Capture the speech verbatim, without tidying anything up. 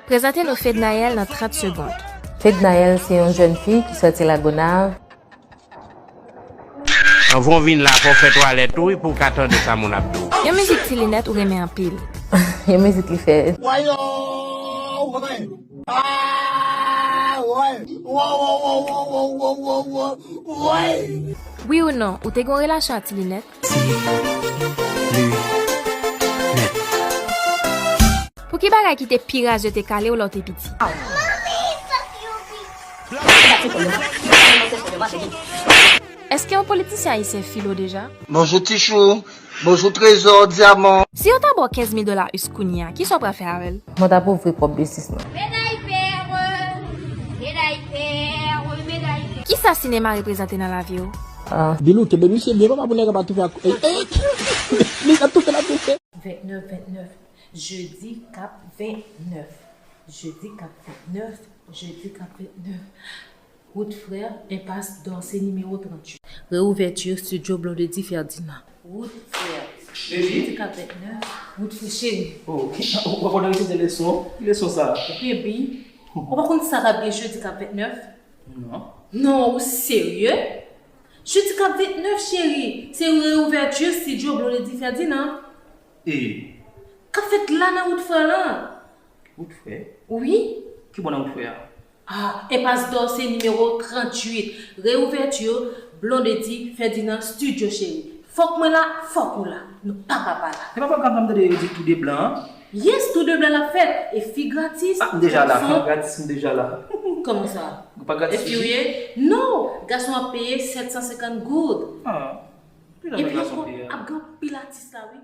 Prezante nou Fednaelle nan trant segonn. Fednaelle se yon jèn fi ki sòti Lagonav. Anvan w vin la, fò w fè twalèt ou wi pou w ka tande sa moun ap di w. Yon mizik Ti Linèt ou renmen anpil. Yon mizik li fè. Wi ou non, ou te gen yon relasyon ak Ti Linèt? Pou ki bagay ki te pi raz yo te kale w lè w te piti? Èske yon politisyen ayisyen file w deja? Bonjou Tichou, bonjou Trezò, Dyaman. Si yo ta ba w kenz mil dola us kounye a, kisa w pral fè avè l? Mwen t ap ouvri pwòp biznis mwen. Médaille paire, médaille paire, médaille paire. Kisa sinema reprezante nan lavi w? Bilou, kenbe misye byen, papa, pou nèg la pa toufe ak. Ey, ey! Li ap toufe, l ap toufe. Vennèf, vennèf. Jedi k ap vennèf. Jedi k ap vennèf. Jedi k ap vennèf. Wout Frè, enpas Dòse nimewo tranntuit. Reouvèti Studio Blondedy Ferdinand. Wout Frè. Jedi k ap vennèf. Wout Frè cheri. Oh, w ap fè leson? Ki leson sa? Baby, ou pa konn sa k ap gen jedi k ap vennèf? Non. Non, ou serye? Jedi k ap vennèf, cheri, se reouvèti Studio Blondedy Ferdinand. E K ap fèt la nan Wout Frè lan. Wout Frè? Wi. Ki bò nan Wout Frè a? Ah, enpas Dòse nimewo tranntuit. Reouvèti Blondedy Ferdinand Studio, cheri. Fòk mwen la, fòk ou la. Nou pa ka pa la. Se pa pwogram sa m tande yo di tou de blan an? Yes, tou de blan l ap fèt. E fi gratis. Ah, m deja la. Gason. Gratis, m deja la. Kòman sa? Ou pa gratis E fi tou? Ou ye? Non, gason ap peye sèt san senkant goud. Ah. Pi la Epi gason ankò, peye. Ap gen anpil atis la, wi.